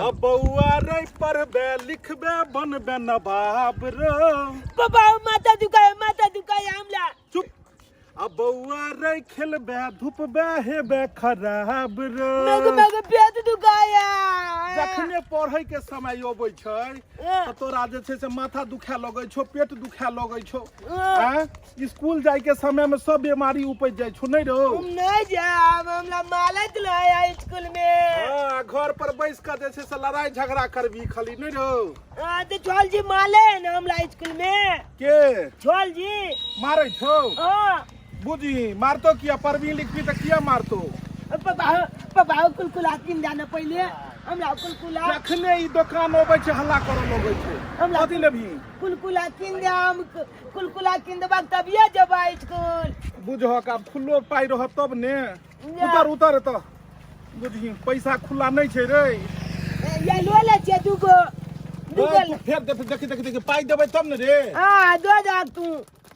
आ बौआ रे पढ़बे लिखबे बनबे नवाब रे। पापा माथा दुखाय, माथा दुखाय हमरा। चुप। आ बौआ रे खेलबे धुपबे हेबे खराब रे। मेघ मेघ पेट दुखाया। जखने पढ़े के समय अबै छै तऽ तोरा जे छै से माथा दुखाए लगै छौ, पेट दुखाए लगै छौ। आँय? स्कूल जाय के समय में सब बीमारी उपज जाय छौ, नहीं रहो? हम नहीं जाब, हमरा मालत लाया स्कूल में। हाँ, घर पर बैस के जे छै से लड़ाई झगड़ा करबी खाली, नहीं रहो? हाँ, तो झोल जी माले है ना हमरा स्कूल में। के? झोल जी। मारे छौ? हाँ। बुझी, मारतो किया? पढ़बी लिखबी तऽ किया मारतो? पापा, पापा, कुलकुला किन जाना पहिले, हमरा कुलकुला। जखने ई दोकान अबै छै हल्ला करऽ लगै छै। हमरा कथी लेबही? कुलकुला किन दे, हम कुलकुला किन देबाक तभिए जेबै स्कूल। बुझहक आब खुल्लो पाइ रहत तब ने। जा। उतर उतर एतऽ। बुझही पैसा खुल्ला नहि छै रे। या लो ले छै दूगो। दूगो। तू फेर देख देख देख देख पाइ देबै तब ने रे। हाँ, दो जा तू।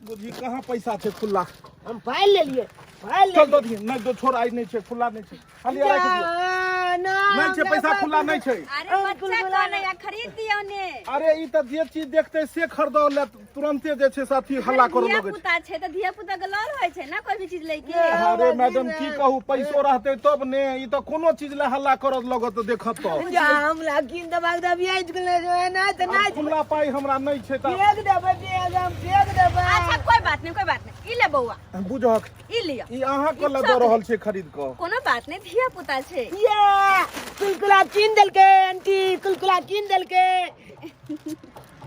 बुझही कहाँ पैसा छै खुल्ला। हम पाइ लेलिए, पाइ चल दो लेलिए। दिही, नहि दो छोड़, आइ नहि छै खुल्ला नहि छै। खाली राखि दियौ। ना, नहि छै पैसा खुल्ला नहि छै। अरे हम बच्चा कुलकुला कौन है, खरीद दियौ ने। अरे ई तऽ जे चीज देखतै से खरीदऽ ले तुरंते जे छै से अथी हल्ला करऽ धिया लगै छै। पुता छै तऽ धिया पुता के लड़ होइ छै ना कोई भी चीज लैके। अरे मैडम की कहू, पैसो रहतै तब ने, ई तऽ कोनो चीज ले हल्ला करऽ लगत देखत तऽ। जा हमरा किन देबाक तभिए स्कूल नहि जेबै, नहि तऽ आब नहि। खुल्ला पाइ हमरा नहि छै तऽ फेंक देबै बैग, हम फेंक देबै। अच्छा कोई बात नहीं, कोई बात नहीं, ई ले बौआ। बुझहक ई लिअ। ई अहाँ के लऽ दऽ रहल छै खरीद कऽ। कोनो बात नहीं, धिया पुता छै। ये कुलकुला कीन देलकै आंटी, कुलकुला कीन देलकै।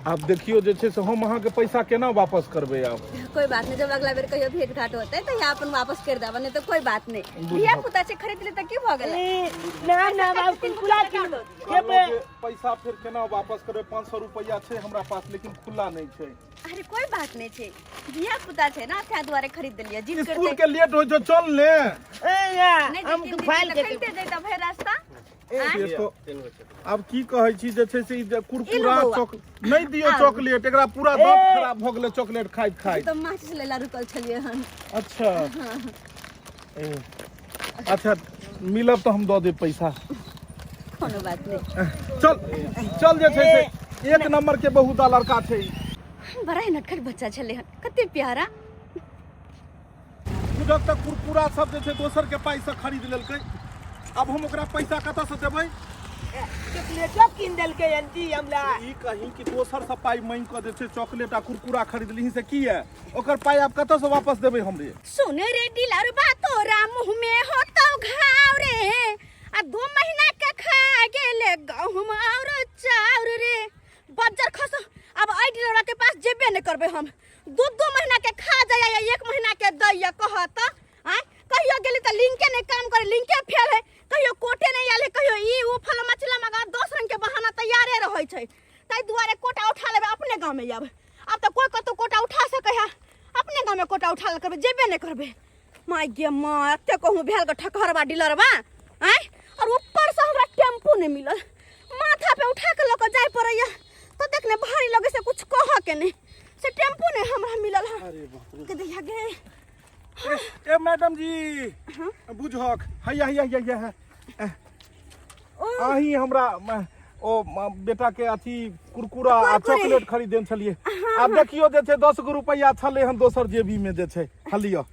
आब देखियौ जे छै से हम अहाँके पैसा केना वापस करबै आब। कोई बात नहीं, जब अगला बेर कहियो भेंट घाट होतै तऽ यहाँ अपन वापस कर देब, नहीं तो कोई बात नहीं। बुझल। धिया पुता छै, खरीद ले तऽ की भऽ गेलै? ए, ना ना बाबू कुलकुला कीन कहलहुँ जे पैसा फेर केना वापस करबै, 500 रुपैआ छै हमरा पास लेकिन खुल्ला नहि छै। अरे कोई बात नहीं छै, धिया पुता छै ना, तें दुआरे खरीद देलियै। जिद स्कूल करते के लेट होइ छौ, चल ने। ए, या, नहीं हम तीन दिन फाइल तऽ के खरीदते जैता भरि रास्ता। आँय? से तो आब की कहै छी जे छै से ई जे कुरकुरा ई लो बौआ। चॉक नहि दियौ आब। चॉकलेट, एकरा पूरा दांत खराब भऽ गेलै चॉकलेट खाइत खाइत। तऽ माचिस लेला रुकल छलियै हन। अच्छा ए, अच्छा मिलब तऽ हम दऽ देब पैसा। कोनो बात नहीं। चल चल जे छै से एक नंबर के बहुत लड़का छै। बड़ा ही नटखट बच्चा छलै हन, कते प्यारा। बुझक तऽ कुरकुरा सब जे छै दोसर के पाइ से खरीद लेलकै, अब हम ओकरा पैसा कतऽ से देबै? चॉकलेटो कीन देलकै आंटी हमरा। ई कही कि दोसर से पाइ मांगि कऽ जे छै चॉकलेट आ कुरकुरा खरीद लिही से की है, ओकर पाइ आब कतऽ से वापस देबै हमरे? सुन रे डीलर बा तोरा मुँह में होतौ घाव रे, आ 2 महीना के खा गेले गहूम और चाउर रे। बज्जर खस, अब एहि डीलरवा के पास जेबे नहीं करबै हम। 2-2 महीना के खा जाइया या 1 महीना के दैया कहत। आँय कहियो गेली तऽ लिंके नहीं काम करे, लिंके फेल है, कहियो कोटे नहीं आयल है, कहियो ई उ फलमा चिलमा गा 10 रंग के बहाना तैयारे रहै छै। ताहि दुआरे कोटा उठा लेबै अपने गाँव में। आब आब तऽ कोई कतौ कोटा उठा सकै है, अपने गाँव में कोटा उठा ले करबै, जेबे नहीं करबै। माय गे माँ, एते कहूँ भेल के ठकहरबा डीलरबा। आँय और ऊपर से हमरा टेम्पू नहीं मिलल, माथा पे उठा के लऽ के जाय पड़ैया, तो देखने भारी लगे से कुछ कह के नहीं, से टेम्पू नहीं हमरा मिलल है। अरे बाप रे। के दैया गे। ए मैडम जी बुझहक, हैया हैया हैया हैया अहीं हमरा ओ बेटा के अथी कुरकुरा आ कुरकुरे। चॉकलेट खरीद देने छलियै। आब देखियौ जे छै 10 गो रुपैआ छलै हन दोसर जेबी में जे छै, हलियो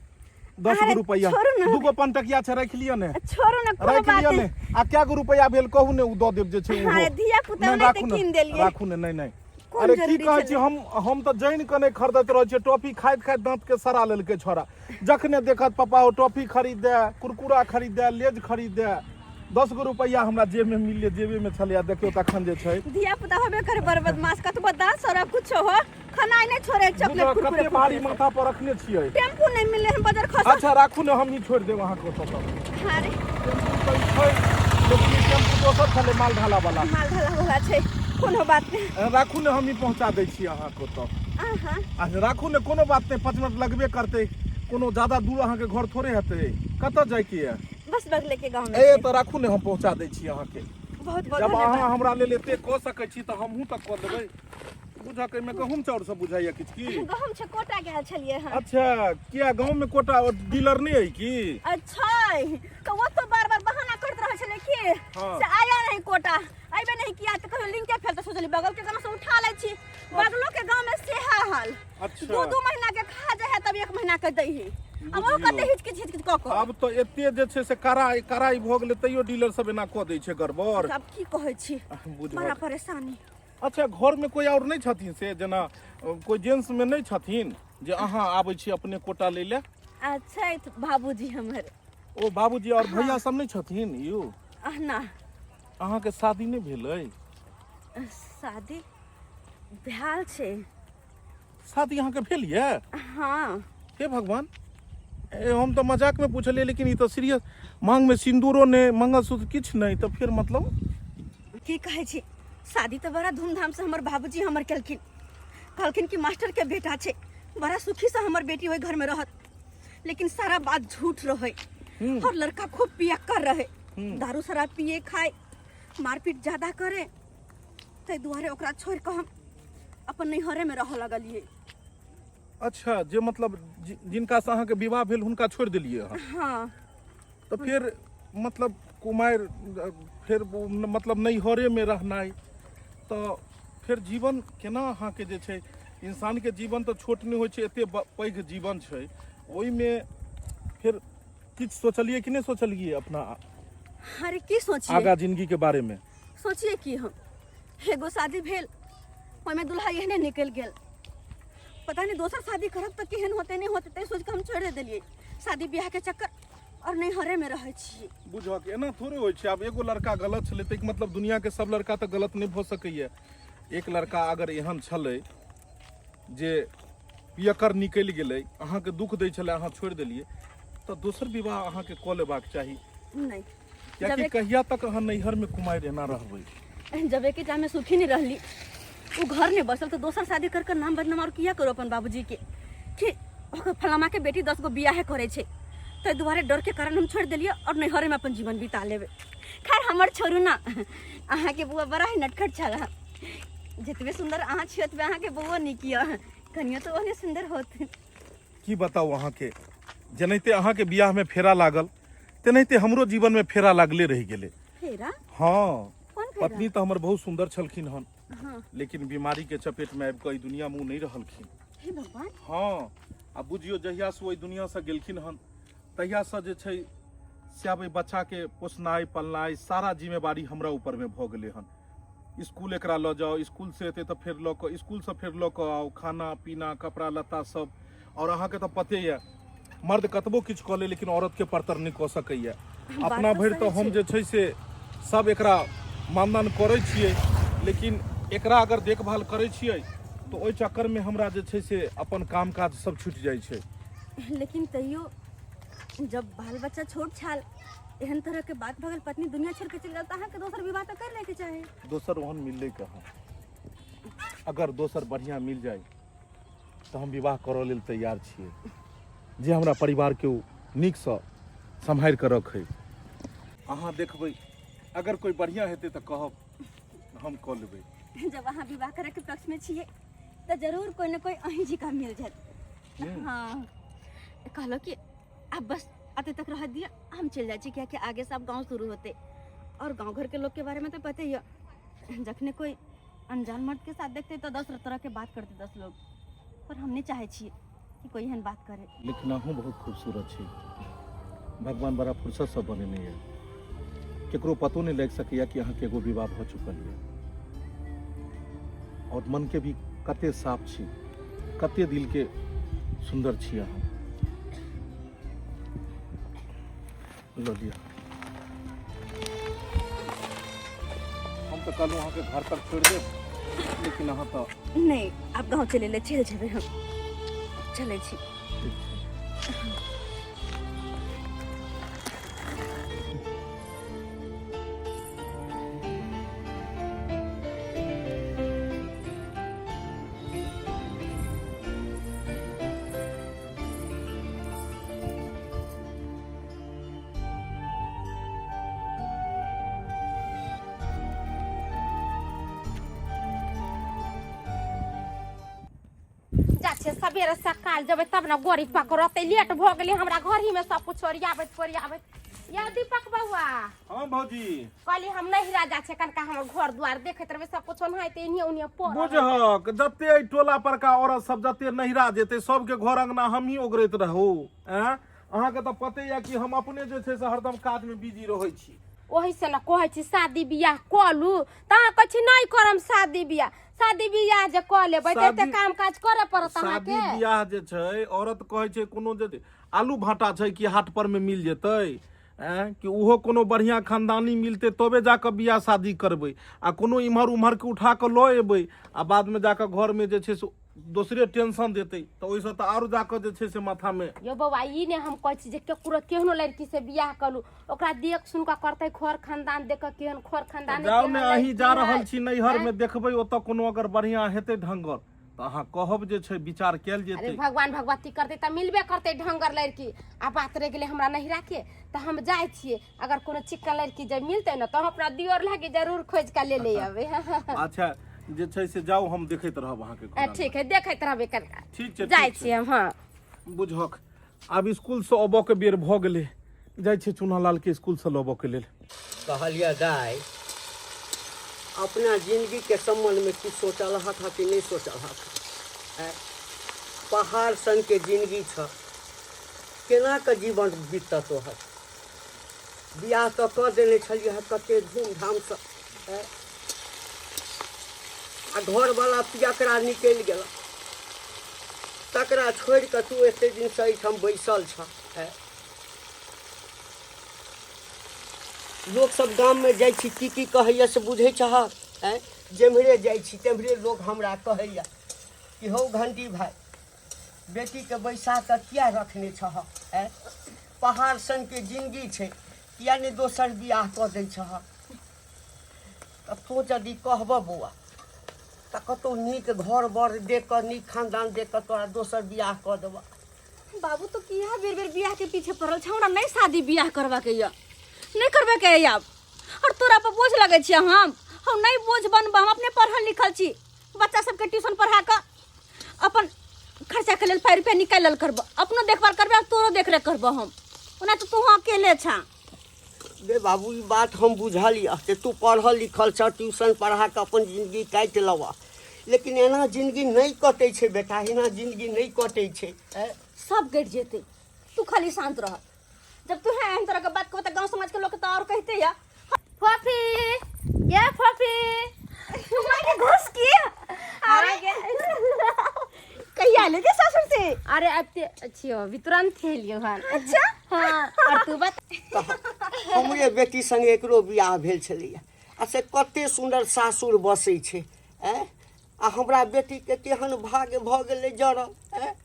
10 गो अरे, रुपैआ। छोड़ू ना। 2 गो पंटकिया छै, राखि लिअ ने। छोड़ू ना, कोनो राखि बात लिअ नहीं। ने। आ कै गो रुपैआ भेल कहू ने, उ दऽ देब जे छै हाँ, ओहो। धिया पुता नहि, ओनाहिते राखू ने, कीन देलियै। राखू ने, नहि नहि। कोन अरे की जरूरी कहै छी, छलै? हम तऽ जानि कऽ नहि खरीदैत रहै छियै। टॉफी खाइत खाइत दाँत के सड़ा लेलकै छोड़ा। जखने देखत पापा ओ टॉफी खरीद दे, कुरकुरा खरीद दे, लेज खरीद दे। 10 गो रुपैआ हमरा जेब में मिलले, जेबे में छलै। देखियौ तखन जे छै धिया पुता होबे करे बड़ बदमाश, कतबो दाँत सड़ा कुछो हो खानाइ नहि छोड़े, चॉकलेट बुझऽ, कुरकुरे कते भारी फुरकुरे। माथा पर रखने छियै। टेम्पू नहि मिलले हम बजार खस। अच्छा राखू ने, हमही छोड़ि देब अहाँके ओतऽ तक। अरे टेम्पू तऽ छै लेकिन ई टेम्पू दोसर छलै, माल ढाला वाला। माल ढाला वाला छै, कोनो बात नहि। राखू ने, हमही पहुँचा दै छी अहाँके ओतऽ। अहाँ अच्छा राखू ने, कोनो बात नहि, 5 मिनट लगबे करतै, कोनो ज्यादा दूर अहाँके घर थोड़े हेतै। कतऽ जाइके यऽ? बस बगले के गाँव में ए छै। तऽ राखू ने, हम पहुँचा दै छी अहाँके। बहुत बहुत जब अहाँ धन्यवाद। हमरा लेल एते कऽ सकै छी तऽ हमहूँ तऽ कऽ देबै। बुझक एहिमे गहूम चाउर सब बुझाइया किछु की? गहूम छै, कोटा गेल छलियै हन। अच्छा किया गाँव में कोटा डीलर नहीं है की? अच्छा तऽ ओ तो बार बार बहाना करैत रहै छलै कि हाँ। से आया नहीं कोटा, अइबे नहीं चली बगल के गांव से उठा लै छी बगलो के गांव में सेहा हाल। अच्छा। दू दू महीना के खा जाए है तब एक महीना के दै है। अब ओ बुझियौ। कते हिचकिच हिचकिच कऽ कऽ। आब तऽ एते जे छै से कड़ाइ कड़ाइ भऽ गेलै तैयो डीलर सब एना कऽ दै छै गड़बड़। आब की कहै छी, बुझबऽ। बड़ा परेशानी। अच्छा, घरमे कोइ आओर नहि छथिन से जेना कोइ जेंट्समे नहि छथिन जे अहाँ आबै छी अपने कोटा लै लए? अच्छा, बाबूजी हमर। ओ बाबूजी आओर भैया सब नहि छथिन यौ? ना। अहाँके शादी नहि भेल अइ? शादी भेल छै। शादी अहाँके भेल यऽ? हाँ। हे भगवान, ए हम तऽ मजाकमे पुछलियै लेकिन ई तऽ सीरियस। मांगमे सिन्दूरो नहि, मंगलसूत्र किछु नहि, तऽ फेर मतलब की कहै छी, शादी तऽ बड़ा धूमधाम से हमर बाबूजी हमर केलखिन। कहलखिन कि मास्टर के बेटा छै, बड़ा सुखी से हमर बेटी ओहि घर में रहत। लेकिन सारा बात झूठ रहे और लड़का खूब पियक्कर रहे, दारू शराब पिए, खाए, मारपीट ज्यादा करे। ताहि दुआरे ओकरा छोड़ कऽ हम अपन नैहरे में रहऽ लगलियै। अच्छा, जे मतलब जिनका से अहाँके विवाह भेल हुनका छोड़ि देलियै अहाँ? हाँ। तऽ फेर मतलब कुमारि फेर ओ मतलब नैहरेमे रहनाइ, तऽ फेर जीवन केना अहाँके जे छै? इंसानके जीवन तऽ छोट नहि होइ छै, एते पैघ जीवन छै, ओहिमे फेर किछु सोचलियै कि नहि सोचलियै अपना अरे की सोचिए आगा जिंदगीके बारेमे? सोचिए की, हम एगो शादी भेल ओहिमे दुल्हा एहने निकलि गेल, पता नहीं दोसर शादी करब तऽ केहन होते नहीं होते, तै सोच के हम छोड़ि देलियै शादी ब्याह के चक्कर और नैहरे में रहै छियै। बुझक एना थोड़े होइ छै। आब एगो लड़का गलत छलै ताहिके मतलब दुनियाके सब लड़का तऽ गलत नहि भऽ सकैए। एक लड़का अगर एहन छलै जे पियकर निकलि गेलै, अहाँके दुख दै छलै, अहाँ छोड़ि देलियै, तऽ दोसर विवाह अहाँके कऽ लेबाक चाही। नहीं। कियाकि कहिया तक अहाँ नैहरमे कुमारि एना रहबै? जब एक में सुखी नहीं रहली, वो घर नहीं बसल, तो दोसर शादी कर कर नाम बदनाम और किया करो अपन बाबूजी के कि ओकर फलामा के बेटी 10 गो बियाहे करे छै। ताहि दुआरे डर के कारण हम छोड़ देलियै और नैहरे में अपन जीवन बिता लेबै। खैर हमर छोड़ू ना, अहाँके बौआ बड़ा ही नटखट छल। जतबे सुंदर अहाँ छी ओतबे अहाँके बौओ नीक यऽ, कनियो तऽ ओहने सुंदर होत। की बताउ अहाँके, जेनाहिते अहाँके बियाहमे फेरा लागल तेनाहिते हमरो जीवनमे फेरा लागले रहि गेलै। फेरा? हाँ। कोन फेरा? पत्नी तऽ हमर बहुत सुंदर छलखिन हन। हाँ। लेकिन बीमारी के चपेट में आबि कऽ एहि दुनिया में ओ नहि रहलखिन। हे भगवान। हाँ, आ बुझियौ जहियासँ ओ एहि दुनियासँ गेलखिन हन तहियासँ जे छै से आब एहि बच्चाके पोसनाइ पलनाइ सारा जिम्मेवारी हमरा ऊपरमे भऽ गेलै हन। स्कूल एकरा लऽ जाउ, स्कूलसँ एतै तऽ फेर लऽ कऽ स्कूलसँ फेर लऽ कऽ आउ, खाना पीना कपड़ा लत्ता सब। आओर अहाँके तऽ पते यऽ, मर्द कतबो किछु कऽ ले लेकिन औरतके परतर नहि कऽ सकैए। बात अपना तऽ भरि तऽ सही हम छै। जे छै से सब एकरा मानदान करै छियै, लेकिन एकरा अगर देखभाल करै छियै तऽ ओहि चक्करमे हमरा जे छै से अपन काम काज सब छूटि जाइ छै। लेकिन तैयो जब बाल बच्चा छोट छल, एहन तरह के बात भऽ गेल, पत्नी दुनिया छोड़ के चलि गेल, तऽ अहाँके दोसर विवाह तऽ कर लैके चाही। दोसर ओहन मिललै कहाँ? अगर दोसर बढ़िआँ मिल जाय तऽ हम विवाह करऽ लेल तैयार छियै, जे हमरा परिवारके ओ नीकसँ सम्हारि कऽ रखै। अहाँ देखबै, अगर कोइ बढ़िआँ हेतै तऽ कहब, हम कऽ लेबै। जब अहाँ विवाह करैके पक्षमे छियै तऽ जरूर कोइ ने कोइ अहीं जी का मिल जायत। हाँ, कहलहुँ कि आब बस अते तक रह दिअ, हम चलि जाइ छी, कियाकि आगे से आब गाँव शुरू होते और गाँव घर के लोग के बारे में तो पते ही है, जखने कोई अनजान मर्द के साथ देखते तो 10 तरह के बात करते 10 लोग। पर हम नहीं चाहे छियै कि कोई एहन बात करे। लेकिन अहूँ बहुत खूबसूरत छी, भगवान बड़ा फुर्सतसँ बनेने यऽ, केकरो पतो नहि लागि सकैए कि अहाँके एगो विवाह भऽ चुकल यऽ। और मनके भी कते साफ छी, कते दिलके सुन्दर छी अहाँ। लऽ लिअ। हम तऽ कहलहुँ अहाँके घर तक छोड़ि देब, लेकिन अहाँ तऽ नहीं, आब गाँव चले ले चलि जेबै हम, चलै छी। ठीक छै। जा छियै सबेरे सकाल जेबै तब ने गोरी पकड़तै। लेट भऽ गेलै हमरा, घर ही में सब कुछ ओरियाबैत पोरियाबैत। या दीपक बउआ। हाँ भौजी। कहली हम नहिरा जा छै, कनका हमर घर द्वार देखैत रहबै, सब कुछ ओनाहिते एनिये ओनिये पड़ल। बुझहक जते एहि टोला परका औरत सब जते नहिरा जेतै, सबके घर अंगना हमही ओगरैत रहू। आँय, अहाँके तऽ पते यऽ कि हम अपने जे छै से हरदम काजमे बिजी रहै छी। ओही से ने कहै छी शादी बियाह कऽ लू, तऽ अहाँ कहै छी नहि करम शादी बियाह। शादी बियाह जे कऽ लेबै तऽ एते काम काज करऽ पड़त शादी अहाँके। बियाह जे छै, औरत कहै छै कोनो जे आलू भाटा छै कि हाट पर मे मिल जेतै? आँय, कि ओहो कोनो बढ़िआँ खानदानी मिलतै तबे जाकऽ बियाह शादी करबै, आ कोनो इम्हर उम्हरके उठा कऽ लऽ एबै आ बादमे जाकऽ घरमे जे छै से दोसरे टेंशन देतै, तऽ ओहिसँ तऽ आरो जाकऽ जे छै से माथामे। यौ बौआ, ई नहि हम कहै छी जे केकरो केहनो लड़की से बियाह करू, ओकरा देख सुन कऽ करतै, खर खानदान देख कऽ, केहन खर खानदान। जाउ ने, अहीं जा रहल छी नैहरमे, देखबै ओतऽ कोनो अगर बढ़िआँ हेतै ढंगर तऽ अहाँ कहब, जे छै विचार कयल अरे जेतै। भगवान भगवती करतै तऽ मिलबे करतै ढंगर लड़की। आ बात रहि गेलै हमरा नैहरा के, तऽ हम जाइ छियै, अगर कोनो चिक्कन लड़की जे मिलतै ने तऽ हम अपना दियोर लागी जरूर खोजि कऽ ले ले अबै। अच्छा, जे छै से जाउ, हम देखैत रहब अहाँके घर आंगन। ठीक है, देखैत रहबै कनिका। ठीक छै। जाइ ठीक छै। छियै हम, हँ। बुझहक आब स्कूलसँ अबऽ के बेर भऽ गेलै, जाइ छै चूनालाल के स्कूलसँ लबऽ के लेल। कहलियै दाइ, अपना जिन्दगीके सम्बन्धमे किछु सोचल हक कि नहि सोचल हक? आँय, पहाड़ सनके जिन्दगी छह, केना कऽ जीवन बीतत तोहर? बियाह तऽ कऽ देने छलियै हँ कते धूमधामसँ, आँय, आ घरवला पियकरा निकलि गेल, तकरा छोड़ि कऽ तू एते दिनसँ एहिठाम बैसल छह। आँय, लोकसभ गाममे जाइ छी की की कहैए से बुझै छहक? आँय, जेम्हरे जाइ छी तेम्हरे लोक हमरा कहैए कि हौ घण्टी भाइ, बेटीके बैसा कऽ किया रखने छहक? आँय, पहाड़ सनके जिनगी छै, किया नहि दोसर बियाह कऽ दै छहक? तऽ तोँ यदि कहबह बौआ, तऽ कतहु नीक घर बर देख कऽ, नीक खानदान देख कऽ तोरा दोसर बियाह कऽ देबह। बाबू, तो किया बेर बेर बियाह के पीछे पड़ल छ? हमरा नहीं शादी बियाह करबा के या नहीं करबे के या, और तोरा पर बोझ लगे छियै हम नहीं बोझ बनब। हम अपने पढ़ल लिखल छी, बच्चा सबके ट्यूशन पढ़ा कऽ अपन खर्चा के लेल पाइ रुपया निकालि लेल करब, अपनो देखभाल करबे और तोरो देखरेख करब हम। ओना तऽ तू अकेले छा। बे बाबू, ई बात हम बुझल यऽ जे तू पढ़ल लिखल छह, ट्यूशन पढ़ा कऽ अपन जिन्दगी काटि लेबह, लेकिन एना जिन्दगी नहि कटै छै बेटा, एना जिन्दगी नहि कटै छै। आँय? सब गटि जेतै, तू खाली शांत रह। जब तू है एहन तरह के बात कहबो तऽ गांव समाज के लोग तऽ और कहते या। फफी ये फफी। माय घुस की, अरे कहिया ले के ससुर से? अरे अब ते अच्छी हो, अभी तुरंत एलियो हन। अच्छा। हाँ, और तू बता। हमरे बेटी संगे एकरो बियाह भेल छलैया आ से कते सुन्दर सासुर बसै छै। आँय, आ हमरा बेटीके केहन भाग्य भऽ गेलै जरल। आँय,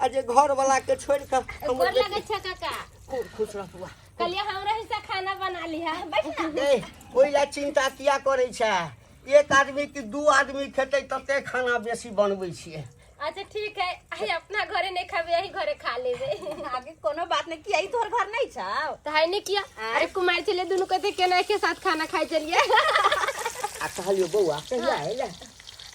आ जे घरवलाके छोड़ि कऽ हमर गोर बेटी। लगै छै काका। खूब खुश रह बौआ। कहलियै हमरा हिस्सा खाना बना लिहा। बैठ ना। ए, ओहि लए चिन्ता किया करै छै? एक आदमी कि दू आदमी खेतै, तते खाना बेसी बनबै छियै। अच्छा ठीक है, आई अपना घरे नहीं खाबे, यही घरे खा लेबे। आगे कोनो बात नहीं, किया ई तोहर घर नहीं छौ? तो है नहीं किया, अरे कुमार चलिए, दोनों कहते केना के साथ खाना खाए चलिए। आ कहलियौ बौआ, कहिया अयलै?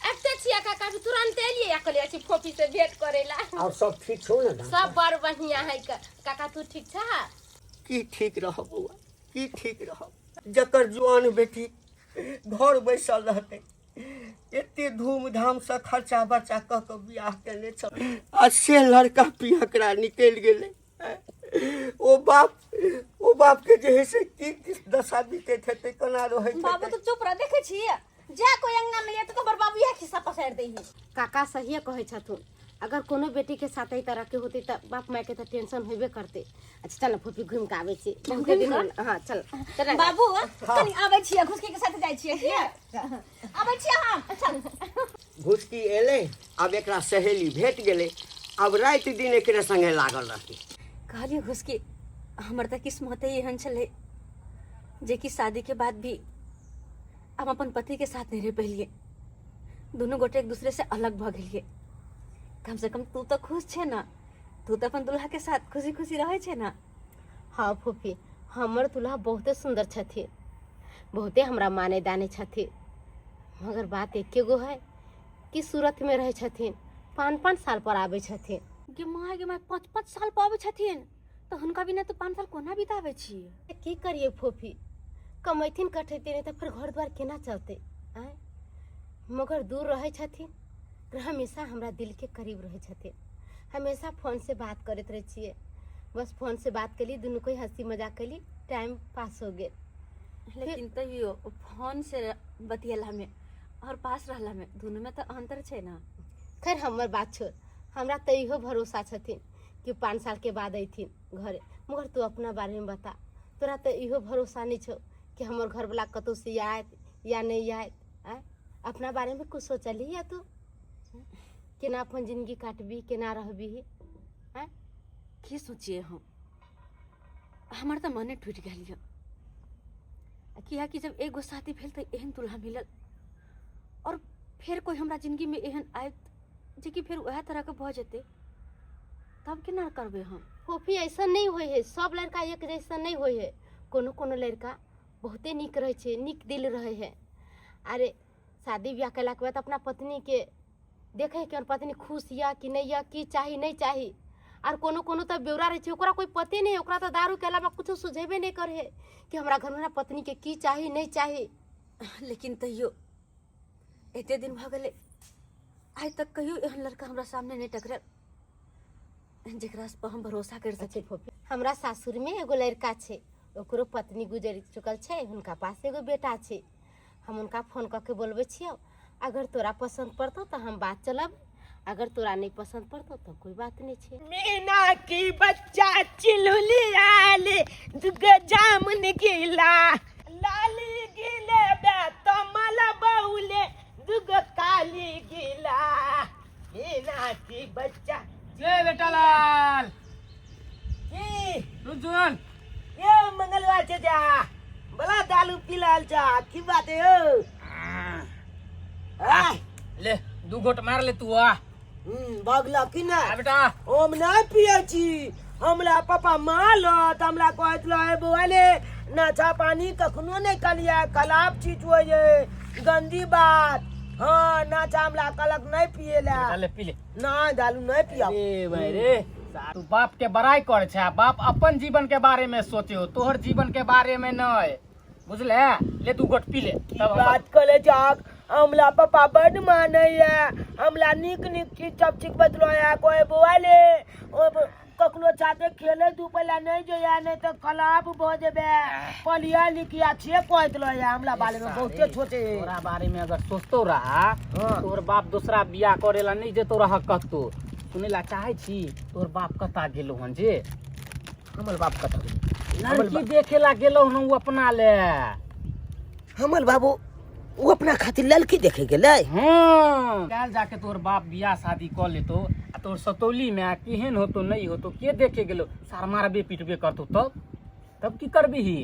अब तो छिया काका, भी तुरंत एलिए या कहलिए अच्छी फोफी से भेंट करेला। और सब ठीक छौ ने? सब बड़ बढ़िया है काका, तू ठीक छा? की ठीक रह बौआ, की ठीक रह? जकर जुआन बेटी घर बैसल रहतै? एते धूमधामसँ खर्चा बर्चा कऽ कऽ बियाह केने छल आ से लड़का पियकरा निकलि गेलै। ओ बापके जे है से की दशा बीतैत हेतै, केना रहैत बाबू हेतै? तो चुप रह, देखे छी जा कोई अंगना में ये तो तोहर बाबू इहे खिस्सा पसारि दै है। काका सहिए कहै छथुन, अगर कोनो बेटी के साथ एहि तरह के होते तऽ बाप माय के तऽ टेंशन होबे करते। अच्छा चल फूफी, घूम के आबै छी, बहुते दिन होल। हाँ चल चल ना। बाबू, कनी आबै छियै, घुसकी के साथ जाइ छियै, आबै छियै हम, चल। घुसकी एलै, आब एकरा सहेली भेट गेलै, आब राति दिन एकरे संगे लागल रहतै। कहलियै घुसकी, हमर तऽ किस्मते एहन छलै जे कि शादी के बाद भी हम अपन पति के साथ नहीं रह पेलिए, दुनू गोटे एक दूसरे से अलग भऽ गेलिए। कम से कम तू तऽ खुश छे ना? तू तऽ अपन दुल्हा के साथ खुशी खुशी रहै छे ना? हाँ फूफी, हमर दुल्हा बहुते सुंदर छथिन, बहुते हमरा माने दाने छथिन, मगर बात एके गो है कि सूरत में रहै छथिन, 5-5 साल पर आबै छथिन। गे माय, गे माय, 5-5 साल पर आबै छथिन? तऽ हुनका बिना तऽ 5 साल कोना बिताबै छियै? की करिए फोफी, कमैथिन कठैते नहि तऽ फेर घर द्वार केना चलतै? आँय, मगर दूर रहै छथिन पर हमेशा हमरा दिलके करीब रहै छथिन। हमेशा फोनसँ बात करैत रहै छियै। बस फोनसँ बात केली, दुनू कोइ हँसी मजाक केली, टाइम पास हो गेल। लेकिन तैयो फोन से बतियेला में और पास रहला में दुनू में तऽ अंतर छै ना। खैर हमर बात छोड़, हमरा तऽ इहो भरोसा छथिन कि 5 साल के बाद अयथिन घरे। मगर तू अपना बारेमे बता, तोरा तऽ इहो भरोसा नहि छौ कि हमर घरवला कतहु से आयत या नहि आयत। आँय, अपना बारेमे कुछ सोचलही या तू? केना अपन जिंदगी काटबी, केना रहबी? आँय, की सोचिए हम, हमर तऽ मने टूटि गेल यऽ। कियाकि जब एगो शादी भेल तऽ एहन दुल्हा मिलल और फेर कोई हमरा जिंदगी में एहन आयत जेकि फेर वएह तरह के भऽ जेतै, तब केना करबै हम? फोफी ऐसा नहीं होइ है, सब लड़का एक जैसा नहीं होइ है। कोनो कोनो लड़का बहुते नीक रहै छै, नीक दिल रहै है। अरे शादी ब्याह कयलाके बाद अपना पत्नीके देखै है कि हमर पत्नी खुश यऽ कि नहि यऽ, की चाही नहि चाही। आर कोनो कोनो तऽ बेवरा रहै छै, ओकरा कोइ पते नहि, ओकरा तऽ दारूके अलावा कुछो सुझेबे नहि करै है कि हमरा घरमे हमरा पत्नीके की चाही नहि चाही। लेकिन तैयो एते दिन भऽ गेलै, आइ तक कहियो एहन लड़का हमरा सामने नहि टकरायल जेकरा पर हम भरोसा कर सकी। फोफी, हमरा सासुरमे एगो लड़का छै, ओकरो पत्नी गुजरि चुकल छै, हुनका पास एगो बेटा छै। हम हुनका फोन कऽ के बोलबै छियौ, अगर तोरा पसन्द पड़तौ तऽ हम बात चलब, अगर तोरा नहि पसन्द पड़तौ तऽ कोइ बात नहि छै। मीना की बच्चा चिलुलियाले दुग जामुन गिला लाली गिले बे तमल बौले दुग काली गिला मीना की बच्चा। जय बेटा लाल। की रुजुन ये मंगलवार चाचा बला दालू पिलाल चा की बात है हो? आय, ले दू घोट मार ले तू आ। भगला की ना? आ बेटा। हम नहीं पिए छी, हमरा पापा मारलत, हमरा कहैत रहे बौआ ले नशा पानी कखनो नहीं कलिया, खराब चीज होइ है, गंदी बात। हाँ नशा हमरा कहलक नहीं पिए ला। बेटा ले पी ले। नहीं दालू नहीं पिया। अरे भाई रे, तू बाप के बड़ाई कर छे, बाप अपन जीवन के बारे में सोचे हो, तोहर जीवन के बारे में नहीं, बुझले? ले दू गोट पी ले। की तब हम बात करे जाक, हमरा पापा बड मानैया, हमरा नीक नीक चीज सब सिखबैत रहैया। कोई बौआ ले ओ कखनो छाते खेले धूपे ला नहीं जइया, नहीं तो खराब भऽ जेबे, पढ़िया लिखिया से कहैत रहैया हमरा बारे में, बहुते सोचे। तोरा बारे में अगर सोचतो रहा हाँ। तोहर बाप दूसरा बियाह करे ला नहीं जेतो रहा कतो। सुने ला चाहे छी तोहर बाप कता गेलो हन जे? हमर बाप कता गेल? लड़की देखे ला गेलो हन उ अपना ले। हमर बाबू वो अपना खातिर लड़की देखे गेलै? हाँ, काल्हि जाके तोहर बाप बियाह शादी कऽ लेतो आ तोहर सतौली में केहन होतो नहीं होतो के देखे गेलो, सार मारबे पीटबे करतो, तब तब की करबिही?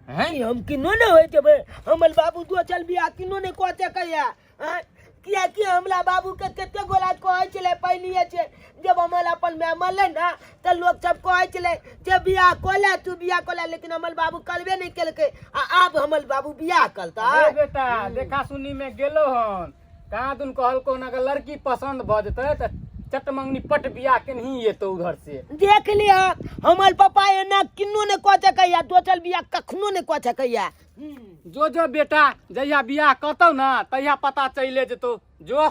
हैं? नहीं, हम किनो नहीं होय जेबै, हमर बाबू दोसर बियाह किनो नहीं कऽ सकैया। आँय? कियाकि हमरा बाबू के कते गोला कहै छलै पहिलिए छै, जब हमर अपन माय मरलै ने तऽ लोक सब कहै छलै जे बियाह कऽ ले तू, बियाह कऽ ले, लेकिन हमर बाबू करबे नहि केलकै आ आब हमर बाबू बियाह करतै। रे बेटा, देखा सुनी में गेलो हन, कहाँ दुन कहलको हन अगर लड़की पसंद भऽ जेतै तऽ चट मंगनी पट बियाह केनही एतौ उधर से। देख लिह, हमर पापा एना किनो नहि कऽ सकैया, दोसर बियाह कखनो नहि कऽ सकैया। जो जो बेटा, जहिया बियाह करतौ ना तहिया पता चलि जेतौ। जो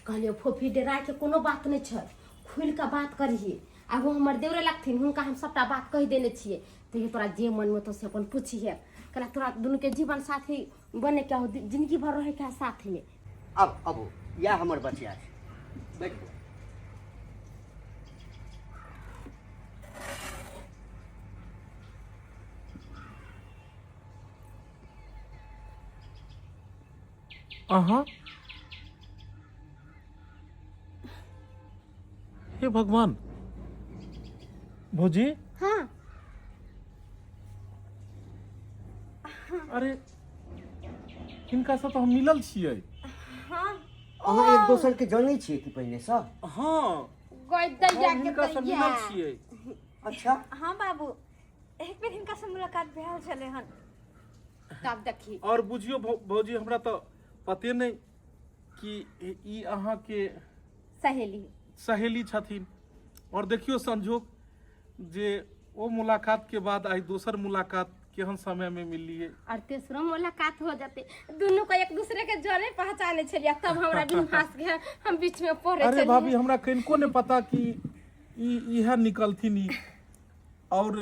कहलियो फोफी डराय के कोनो बात नहीं छै, खुलि कऽ बात करही। आ वो हमर देवरे लगथिन, हुनका हम सबटा बात कहि देने छियै, तैयो तोरा जे मन में तो से अपन पूछिहे, कहला तोरा दुनू के जीवन साथी बने के हो, जिंदगी भर रहे के साथ में। अब अब यह हमर बचिया छै, बैठ। अहाँ हे भगवान, भौजी। हाँ। अरे हिनका से तो हम मिलल छियै। हाँ। अहाँ एक दोसर के जानै छियै कि पहिने सँ? हाँ। गई दैया हम के हिनका से दैया। मिलल छियै। अच्छा। हाँ बाबू, एक बेर हिनका से मुलाकात भेल छलै हन। तब देखी। और बुझियो भौजी, हमरा तो पते नहीं कि ई अहाँ के सहेली सहेली छथिन। और देखियो संजोग, जे ओ मुलाकात के बाद आइ दोसर मुलाकात केहन समय में मिललिए। और तेसरो मुलाकात हो जाते, दुनू को एक दूसरे के जरे पहचाने छलिए, तब हमरा बिनहास के हम बीच में पड़े। अरे भाभी, हमरा कनिको ने पता कि ई इएह निकलथिन ई। और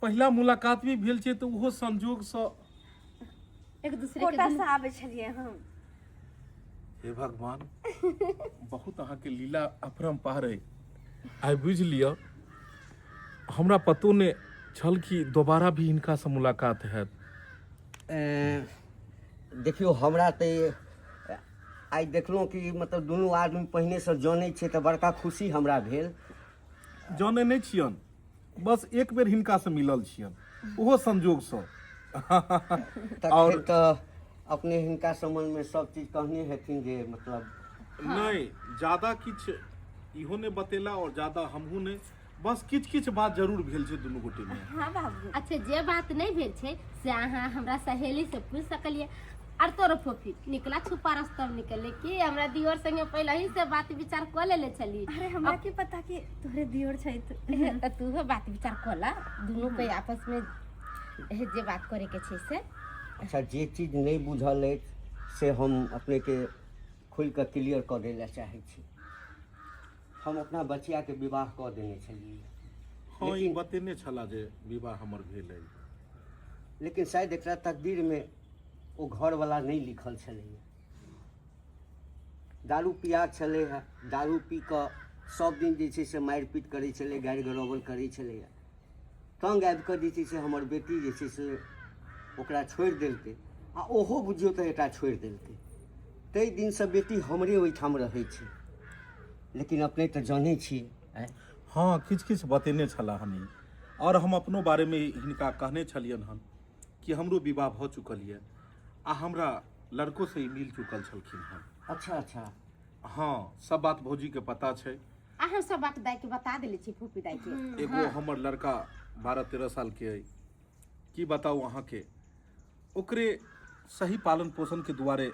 पहिला मुलाकात भी भेल छै तऽ ओहो संजोगसँ एक दूसरे के कोटा से आबै छलियै हम। हे भगवान, बहुत अहाँके लीला अपरम्पार अइ। आइ बुझि लिअ, हमरा पतो नहि छल कि दोबारा भी हिनकासँ मुलाकात हैत। देखियौ, हमरा तऽ आइ देखलहुँ कि मतलब दुनू आदमी पहिनेसँ जनै छियै, तऽ बड़का खुशी हमरा भेल। जनै नहि छियनि, बस एक बेर हिनकासँ मिलल छियनि, ओहो संजोगसँ। तखन और तऽ अपने हिनका सम्बन्धमे सब चीज कहने हेथिन जे मतलब नहि ज्यादा किछु इहो नहि बतेला और ज्यादा हमहूँ नहि, बस किछु किछु बात जरूर भेल छै दुनू गोटेमे। हाँ बाबू। अच्छा, जे बात नहीं भेल छै से अहाँ हमरा सहेली से पूछ सकलिए। आर तोरो फोफी निकला छुपा रास्ता में निकले कि हमरा दियोर संगे पहले ही से बात विचार कऽ लेले छली। अरे, हमरा की पता कि तोहरे दियोर छै। तऽ तूहो बात विचार कऽ ला दुनू के आपस में जे बात करे के छै से। अच्छा, जे चीज नहि बुझल अछि से हम अपनेके खोलि कऽ क्लियर कऽ दै लए चाहै छी। हम अपना बचियाके विवाह कऽ देने छलियै। हँ, ई बतेने छला जे विवाह हमर भेल अइ। लेकिन शायद एकरा तकदीरमे ओ घरवला नहि लिखल छलैए। दारू पिया छलै हे, दारू पी कऽ सब दिन जे छै से मारि पीट करै छलै, गारि गरौबल करै छलैए। तङ्ग आबि कऽ जे छै से हमर बेटी जे छै से ओकरा छोड़ि देलकै, आ ओहो बुझियौ तऽ एकरा छोड़ि देलकै। ताहि दिनसँ बेटी हमरे ओहिठाम रहै छै। लेकिन अपने तऽ जानै छी। आँय? हँ, किछु किछु बतेने छलाह हन ई। आओर हम अपनो बारेमे हिनका कहने छलियनि हन कि हमरो विवाह भऽ चुकल यऽ आ हमरा लड़कोसँ ई मिल चुकल छलखिन हन। अच्छा अच्छा। हँ, सब बात भौजीके पता छै। आ हम सब बात दाई के बता देले छी, फूफी दाई के। एगो हमर लड़का 12-13 सालके अइ, की बताउ अहाँके, ओकरे सही पालन पोषणके दुआरे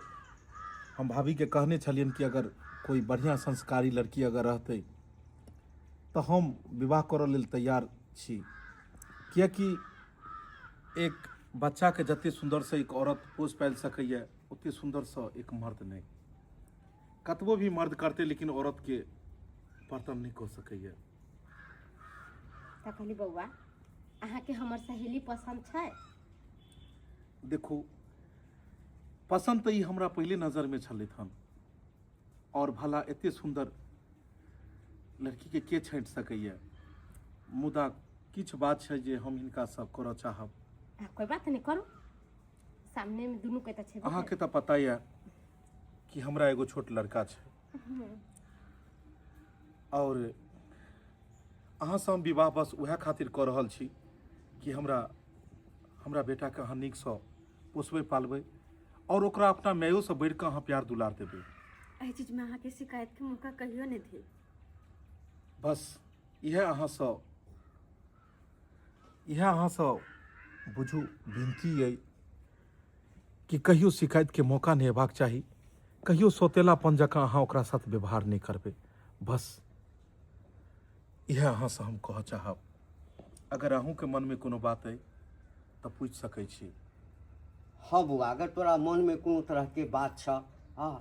हम भाभीके कहने छलियनि कि अगर कोइ बढ़िआँ संस्कारी लड़की अगर रहतै तऽ हम विवाह करऽ लेल तैयार छी, किएकि एक बच्चाके जतेक सुन्दरसँ एक औरत पोसि पालि सकैए, ओतेक सुन्दरसँ एक मर्द नहि। कतबो भी मर्द करतै, लेकिन औरतके बर्तन नहि कऽ सकैए। तऽ कहली, बौआ, अहाँके हमर सहेली पसन्द छै? देखू, पसन्द तऽ ई हमरा पहिले नजरमे छलथि हन, आओर भला एते सुन्दर लड़कीके के छाँटि सकैए? मुदा किछु बात छै जे हम हिनकासँ करऽ चाहब। आ, कोइ बात नहि, करू। सामने में दुनू के तऽ छेबे। अहाँके तऽ पता यऽ कि हमरा एगो छोट लड़का छै, आओर अहाँसँ हम विवाह बस उएह खातिर कऽ रहल छी कि हमरा हमरा बेटाके अहाँ नीकसँ पोसबै पालबै आओर ओकरा अपना मायोसँ बढ़ि कऽ अहाँ प्यार दुलार देबै। एहि चीजमे अहाँके शिकायतके मौका कहियो नहि देब। बस इएह अहाँसँ इएह अहाँसँ बुझू विनती अइ कि कहियो शिकायतके मौका नहि अयबाक चाही, कहियो सौतेलापन जकाँ अहाँ ओकरा साथ व्यवहार नहि करबै। बस इएह अहाँसँ हम कहऽ चाहब। अगर अहूँके मनमे कोनो बात अइ तऽ पूछि सकै छी। हँ बौआ, अगर तोरा मनमे कोनो तरहके बात छह, हँ,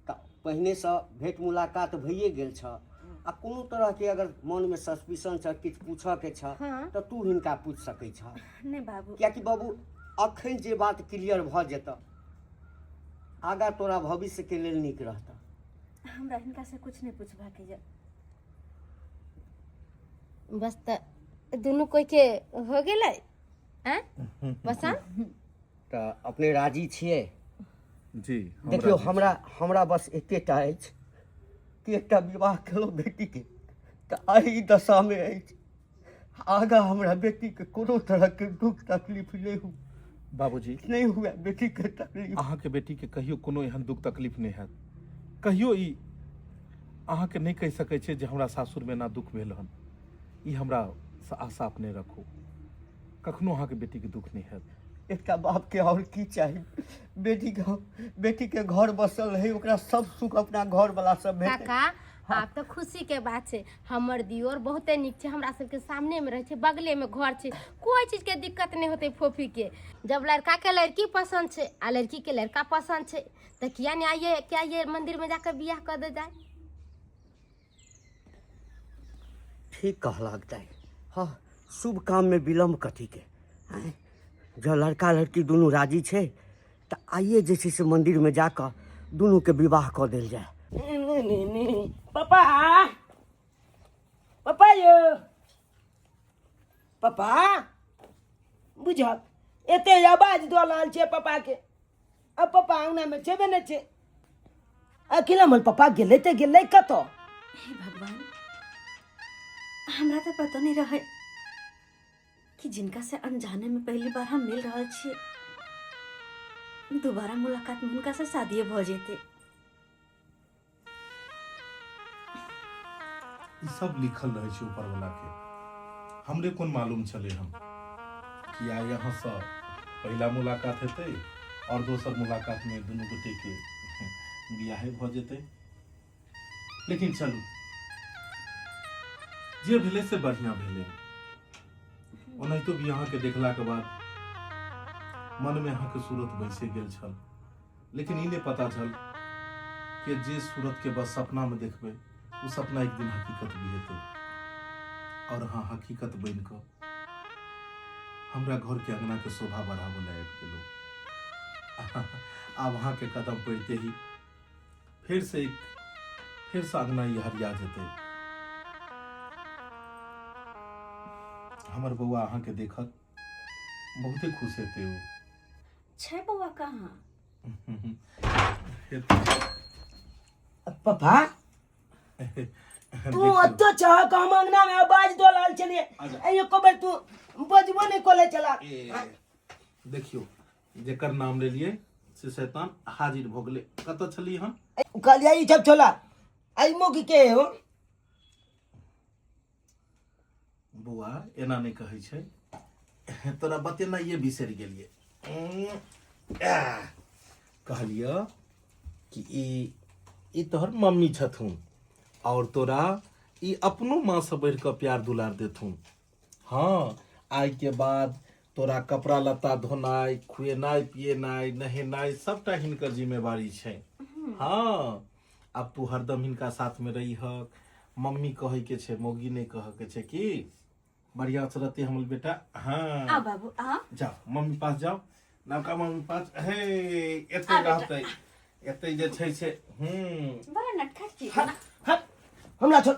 तऽ पहिनेसँ भेँट मुलाकात भइए गेल छह, आ कोनो तरहके अगर मनमे सस्पिशन छह, किछु पूछऽके छह, तऽ तू हिनका पूछि सकै छह। नहि बाबू। कियाकि बाबू, अखन जे बात क्लियर भऽ जेतऽ, आगाँ तोरा भविष्यके लेल नीक रहतऽ। हमरा हिनकासँ किछु नहि पूछबाक यऽ। बस, तऽ दुनू कोई के हो गेलै। आँय पसन्द? तऽ अपने राजी छियै? जी, हम देखियौ, राजी छी। हमरा हमरा बस एकेटा अछि कि एकटा विवाह केलहुँ बेटीके तऽ एहि दशामे अछि। आगाँ हमरा बेटीके कोनो तरहके दुःख तकलीफ नहि हुए। बाबूजी। नहि हुए बेटीके तकलीफ। अहाँके बेटीके कहियो कोनो एहन दुःख तकलीफ नहि हैत। कहियो ई अहाँके नहि कहि सकै छै जे हमरा सासुरमे एना दुःख भेल हन। ई हमरा से आशा अपने रखू, कखनो अहाँके बेटीके दुःख नहि हैत। एकटा बापके आओर की चाही? बेटीके बेटीके घर बसल रहै, ओकरा सब सुख अपना घरवला सब भेटै। काका। आब तऽ खुशी के बात छै। हमर दियोर बहुते नीक छै, हमरा सबके सामने में रहै छै, बगले में घर छै, कोई चीज के दिक्कत नहीं होते फोफी के। जब लड़का के लड़की पसंद छै आ लड़की के लड़का पसंद छै तऽ किया नहीं आइए, क्या ये मंदिर में जाकर बियाह कर दे जाए। ठीक कहलक दाइ। हँ, शुभ काममे विलम्ब कथीके? आँय, जँ लड़का लड़की दुनू राजी छै तऽ आइए जे छै से मन्दिरमे जा कऽ दुनूके विवाह कऽ देल जाय। पापा, पापा यौ, पापा, बुझक एते आवाज दऽ रहल छै पापाके। अब पापा अंगनामे छेबे नहि छै। अकेला हमर पापा गेलै तऽ गेलै कतऽ? हे भगवान, हमरा तऽ पतो नहीं रहे कि जिनका से अनजाने में पहली बार हम मिल रहल छियै, दोबारा मुलाकात में हुनका से शादिये भऽ जेतै। ई सब लिखल रहै छै ऊपर वाला के। हमरे कोन मालूम छलै हम कि आइ यहाँ से पहिला मुलाकात हेतै और दोसर मुलाकात में दुनू गोटे के बियाहे भऽ जेतै। लेकिन चलू, जे भेलै से बढ़िया भेलै। ओनाहितो भी अहाँके देखलाके बाद मनमे अहाँके सूरत बैसे गेल छल, लेकिन ई नहि पता छल कि जे सूरत के बस सपना में देखबै ओ सपना एक दिन हकीकत भी हेतै। और हाँ, हकीकत बनि कऽ हमरा घर के अंगना के शोभा बढ़ाबऽ लए आबि गेलहुँ। आब अहाँके कदम पड़िते ही फिर से एक फिर से अंगना ई हरिया जेतै। हमर बौआ अहाँके देखत बहुते खुश हेतै। ओ छै बौआ कहाँ? हेतै। पापा, तू ओतऽ छह कऽ हम अंगना में आवाज दऽ रहल छलियै, एको बेर तू बजबो नहि कऽ ले छला। देखियौ, जेकर नाम लेलियै से शैतान हाजिर भऽ गेलै। कतऽ छलियै हम? कहलियै ई सब छोला एहि मुख के हो। बौआ, एना नहि कहै छै। तोरा बतेनाइए बिसरि गेलियै। कहलियऽ कि ई ई तोहर मम्मी छथुन और तोरा ई अपनो माँ से बढ़ि कऽ प्यार दुलार देथुन। हाँ, आइ के बाद तोरा कपड़ा लत्ता धोनाइ, खुएनाइ पिएनाइ, नहेनाइ सबटा हिनकर जिम्मेवारी छै। हाँ, आब तू हरदम हिनका साथ में रहिहक। मम्मी कहै के छै, मौगी नहि कहै के छै। की बढ़िया से रहते हमर बेटा। हाँ, आ बाबू आ। जाओ मम्मी पास, जाओ नवका मम्मी पास। हे, एते रहते, एते जे छै से। बड़ा नटखट छी। हट हट, हमरा छोड़।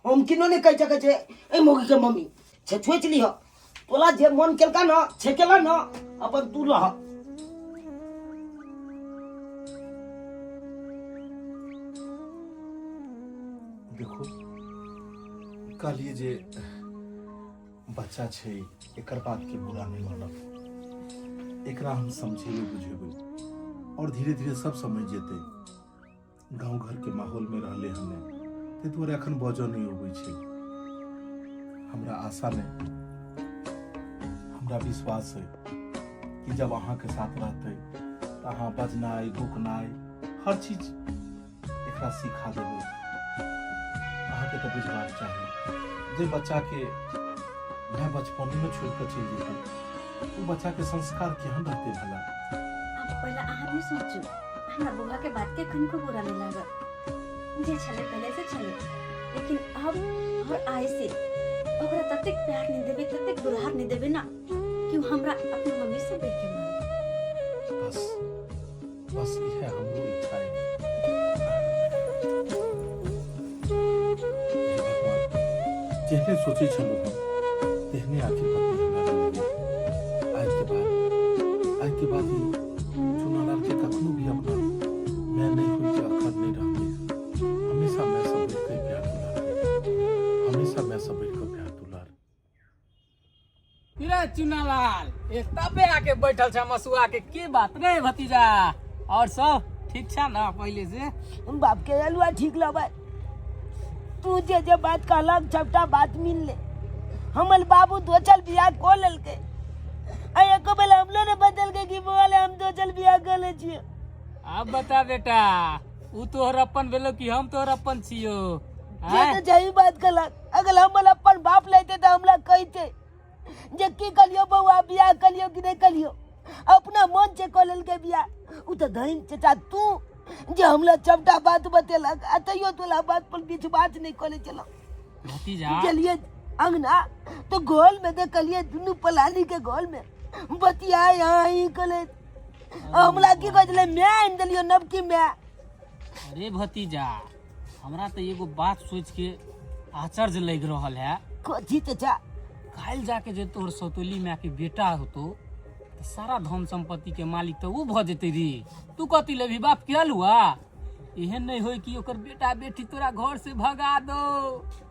हम किनो नहि कहि सकै छै एहि मौगी के मम्मी छै। सोचि लिह, तोला जे मन केलका न छे केला न, अपन तू रह। देखो, कहलिए जे बच्चा छै, एकर बात के बुरा नहीं मानब। एकरा हम समझेबै बुझेबै और धीरे धीरे सब समझ जेतै। गाँव घर के माहौल में रहले हमे, ताहि दुआरे एखन बजऽ नहि अबै छै। हमरा आशा नहि, हमरा विश्वास है कि जब अहाँके साथ रहतै तऽ अहाँ बजनाइ भुकनाइ हर चीज एकरा सिखा देबै। अहाँके तऽ बुझबाक चाही, जे बच्चाके माय बचपनेमे छोड़ि कऽ चलि जेतै ओ बच्चाके संस्कार केहन रहतै भला? आब पहिला अहाँ नहि सोचू, हमरा बौआ के बात के कनिको बुरा नहीं लागल। जे छलै पहले से छलै, लेकिन अब और आय से ओकरा ततेक प्यार नहीं देबै, ततेक दुलार नहीं देबै ना कि उ हमरा अपना मम्मी से बढ़ के माने। बस बस, इएह हमरो इच्छा है। हे भगवान, जेहने सोचै छलहुँ हम तेहने आखिर पत्नी हमरा मिल गेल। आइ के बाद ही चुनालाल के कखनो भी अपना मैं नहीं हुई के अखर नहीं रहते। हमेशा मैं सब बढ़ि के प्यार दुलार देते, हमेशा मैं सब बढ़ि के प्यार दुलार। रे चुनालाल, ए तबे आके बैठल छ मसुआ के की बात रे भतीजा? और सब ठीक छ ना पहले से? बाप के अलुआ ठीक लबै। तू जे जे बात कहलक सबटा बात मिल ले। हमर बाबू दोचल बियाह को लेलकै आ एको बेला हमलो ने बदल के कि बोले हम दोचल बियाह कर ले छियै। अब बता बेटा, उ तोहर अपन भेलो कि हम तोहर अपन छियो? जे आँय? तऽ सही बात कहलक। अगर हमर अपन बाप लेते तऽ हमरा कहिते जे की कलियो बौआ, बियाह कलियो कि नहीं कलियो, अपना मन से कऽ लेलकै बियाह। उ तऽ धइन चचा तू जे हमरा सबटा बात बतेलक आ तैयो तोला बात पर विश्वास नहीं करै छलहुँ। भतीजा, गेलिए अंगना तो गोल में देखलिए दुनू पलानी के गोल में बतिया यहाँ ही कले। हमरा की कहै छलै, मैं आनि देलियो नवकी मैं। अरे भतीजा, हमरा तऽ एगो बात सोच के आश्चर्य लागि रहल है। कथी चचा? काल्हि जाके जे तोहर सौतेली माय के बेटा होतो तऽ सारा धन संपत्ति के मालिक तऽ उ भऽ जेतै रे। तू कथी लेबही बाप के अलुआ? एहन नहि होय कि ओकर बेटा बेटी तोरा घर से भगा दो।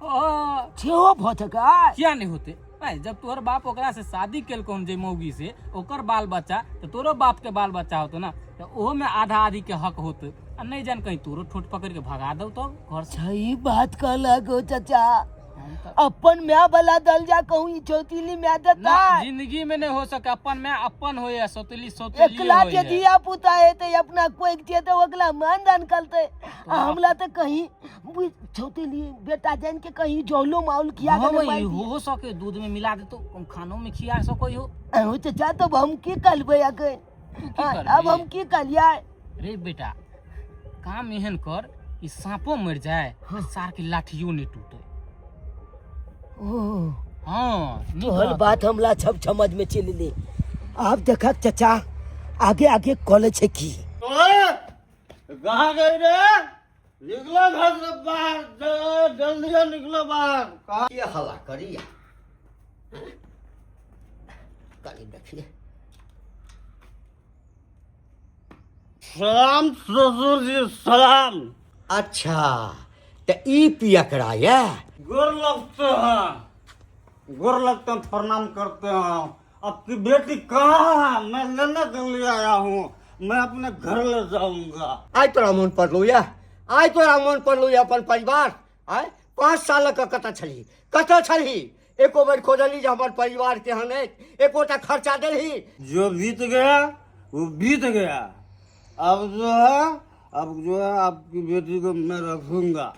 हाँ। सेहो भऽ सकै। किया नहीं होते भाई? जब तोहर बाप ओकरा से शादी केलको जे मौगी से, ओकर बाल बच्चा तो तोरो बाप के बाल बच्चा होतो ना, तो ओहो में आधा आधी के हक होते। आ नहीं जान कहीं तोरो ठोट पकड़ के भगा दो तो घर से। सही बात कहलक हो चचा। हम तो अपन माय वाला दल जा कहूँ ई चौतीली माय देता। ना, जिंदगी में नहीं हो सके। अपन में अपन होए, सौतेली सौतेली एकला होए। जे धिया पुता हेतै अपना कोइ छै तऽ ओकरा मान दान करतै, आ हमला तऽ कहीं चौतीली बेटा जान के कहीं जौलो माउल खिया हाँ के भाई, मारि दिए। हो सके दूध में मिला दे तो हम खानों में खिया सको हो। अहो चचा, तब हम की करबै अखन? तू की हाँ, करबी? अब हम की करियै? रे बेटा, काम एहन कर कि सांपो मर जाए आ सार के लाठियो नहीं टूटे। ओ हाँ, नीक तोहर रहतौ। बात हमरा सब समझ में चलि ले। आब देखक चचा आगे आगे कॉलेज छै की। ओए, कहाँ गई रे? निकलो घर से बाहर, जल्दी से निकलो बाहर। कहाँ के हल्ला करिया? कनी देखिए। सलाम ससुर जी, सलाम। अच्छा, तऽ ई पियकरा यऽ? गोर लगते हैं, गोर लगते हैं, प्रणाम करते हैं। आपकी बेटी कहाँ है? मैं लेने के लिए आया हूँ, मैं अपने घर ले जाऊंगा। आइ तोरा मोन पड़लौ यऽ? आइ तोरा मोन पड़लौ यऽ अपन परिवार? आइ 5 साल लऽ कऽ कतऽ छलही? कतऽ छलही? एको बेर खोजलही जे हमर परिवार केहन अछि? एकोटा खर्चा देलही? जो बीत गया वो बीत गया। अब जो है, अब जो है आपकी बेटी को मैं रखूंगा,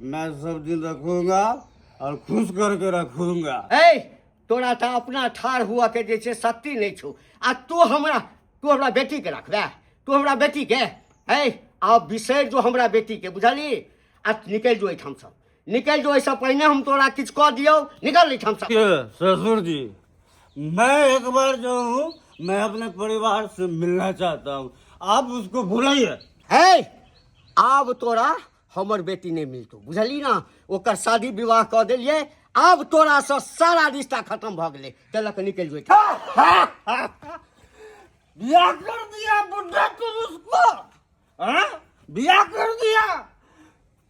मैं सब दिन रखूंगा और खुश करके रखूंगा। ए तोरा तऽ अपना ठाढ़ हुआ के जे छै शक्ति नहि छौ, आ तू हमरा बेटी के रखबे? तू हमरा बेटी के? हे, आब बिसरि जो हमरा बेटी के, बुझलही? आ निकलि जो एहिठामसँ, निकलि जो, एहिसँ पहिने हम तोरा किछु कऽ दियौ। निकल एहिठामसँ। ससुर जी, मैं एक बार जो हूँ, मैं अपने परिवार से मिलना चाहता हूँ। आप उसको बुलाइए। हे, आब तोरा हमर बेटी नहि मिलतौ, बुझलही ना? ओकर शादी विवाह कऽ देलियै। आब तोरासँ सारा रिश्ता खत्म भऽ गेलै। तेलक निकलि जो एहिठाम। ब्याह कर दिया बुढ़ा तुम उसको? हाँ, ब्याह कर दिया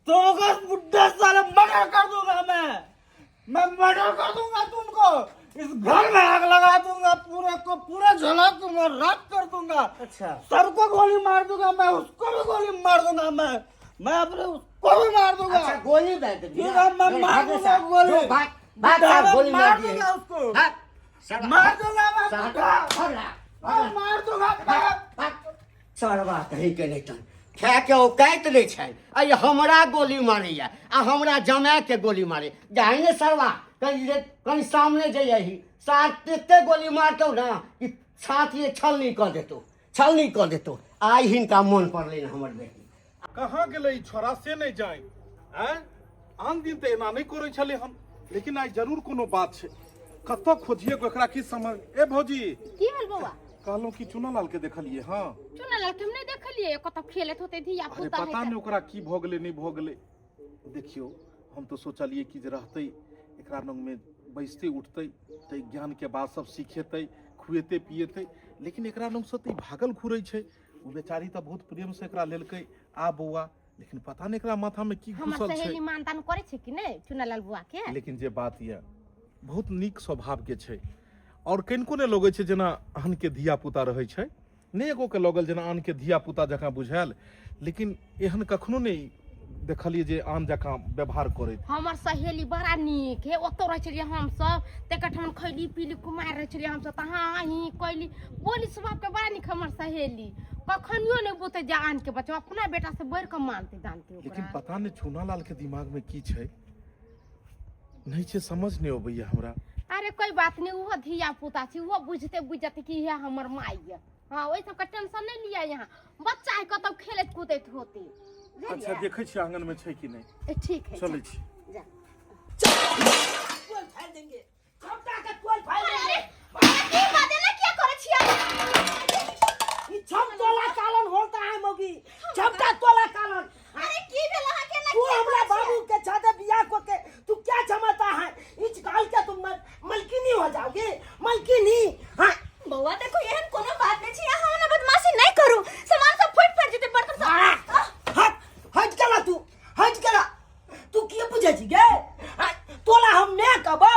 तो अगर बुढ़ा साला मर्डर कर दूंगा मैं, मैं मर्डर कर दूंगा तुमको। इस घर में आग लगा दूंगा, पूरे को पूरा जला दूंगा, राख कर दूंगा। अच्छा। सबको गोली मार दूंगा मैं, उसको भी गोली मार दूंगा मैं, मैं अपने उसको भी मार दूंगा। अच्छा, गोली मार दे। ठीक है, मैं मार दूंगा गोली। जो भाग भाग साहब, गोली मार मार दिए। दूंगा उसको। भाग, साला। मार दूंगा मैं। साला, बुढ़ा। भाग ला, मैं मार दूंगा मैं। सरवा कहीं के नहीं तन खाए के औकात नहि छै, आ ई हमरा गोली मारैया आ हमरा जमाए के गोली मारे जाहि ने। सरवा कनि जे कनि सामने जइयही, सार तते गोली मारतौ ना कि छाती छलनी कऽ देतौ, छलनी कऽ देतौ। आइ हिनका मोन पड़लै हमर बेटी। कहाँ गेलै ई छोड़ा से नहि जानि। आँय, आन दिन तऽ एना नहि करै छलै हन, लेकिन आइ जरूर कोनो बात छै। कतऽ खोजिए एकरा की समझ। ए भौजी। की भेल बौआ? कहलहुँ कि चुनालाल के देखलियै? हँ। चुनालाल के हम नहि देखलियै, कतऽ खेलैत होतै धिया अरे पुता। पता नहि ओकरा की भऽ गेलै, नहि भऽ गेलै। देखियौ, हम तऽ सोचलियै कि जे रहतै एकरा लगमे, बैसतै उठतै तऽ ई ज्ञानके बात सब सिखेतै, खुएतै पिएतै, लेकिन एकरा लगसँ तऽ ई भागल घुरै छै। ओ बेचारी तऽ बहुत प्रेमसँ एकरा लेलकै, आ बौआ, लेकिन पता नहि एकरा माथामे की हमर घुसल छै। सहेली मानदान करै छै कि नहि चुनालाल बुआ के? लेकिन जे बात यऽ, बहुत नीक स्वभावके छै आओर कनिको नहि लगै छै जेना आनके धिया पुता रहै छै। नहि एगोके लगल जेना आनके धिया पुता जकाँ बुझायल, लेकिन एहन कखनो नहि देखलियै जे आन जकाँ व्यवहार करैत। हमर सहेली बड़ा नीक है, ओतौ रहै छलियै हमसब तऽ एकठाम खैली पीली कुमारि रहै छलियै हमसब तऽ हाँ ही कैली बोली स्वभावके बड़ा नीक हमर सहेली, कखनियो नहि बोलतै जे आनके बच्चा, अपना बेटा से बढ़ि कऽ मानतै दानतै ओकरा। लेकिन पता नहि चूनालाल के दिमाग में की छै नहि छै, समझ नहि अबैया हमरा। अरे कोई बात नहीं, ओहो धिया पुता छै, ओहो बुझते बुझि जेतै कि इएह हमर माय यऽ। हाँ ओहि सबके टेंशन नहीं लिया, यहाँ बच्चा है कतौ खेलैत कूदैत होते। अच्छा देखै छियै आंगन में छै कि नहि। ए, ठीक है, चलै छी। जा। टोल फाड़ देंगे, छमटा के टोल फाड़ देंगे। अरे की बात है ना, क्या करे छियै? ई छमतोला कालन होता है मौगी, छमटा तोला कालन। अरे की भेल अहाँ के ना? तू हमरा बाबू के साथे बियाह को के तू क्या समझता है? इस गाल के तुम मलकिनी हो जाओगे, मलकिनी। हाँ बौआ देखो, एहन कोनो बात नहीं छै, अहाँ ओना बदमाशी नहीं करू, सामान सब फूट फाट जेतै, बर्तन सब। हट हट केला तू, हट केला तू, की बुझै छी गे? हाँ, तोला हम ने कहबौ,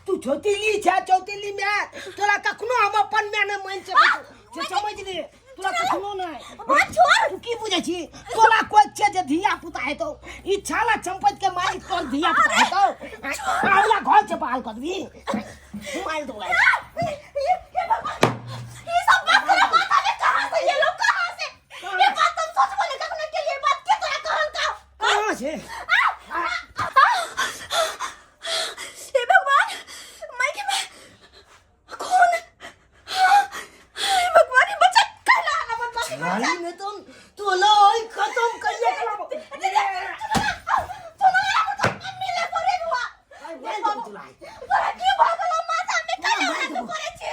तू चौतीली छै, चौतीली में तोरा कखनो हम अपन में नहि मानि सकै छी, से समझ ले, तोरा कखनो नहि। बात छोड़। तू की बुझै छी? तोरा कोइ छै जे धिया पुता हेतौ, ई छाला चंपत के मालिक तोर धिया पुता हेतौ, हमरा घर से बाहर कर दबी, मारि दो। ये ये भगवान, ये सब बात तोरा माथा में कहाँ से, ये लोग कहाँ से ये बात तुम सोचबो नहीं कखनो के लिए बात के तोरा कहल का कहाँ से? हे भगवान, माइके में खून, हे भगवान, ये बच्चा कहला ना बदमाशी कर। गाली में तुम तोला ओइ खत्म करिए कलाबो।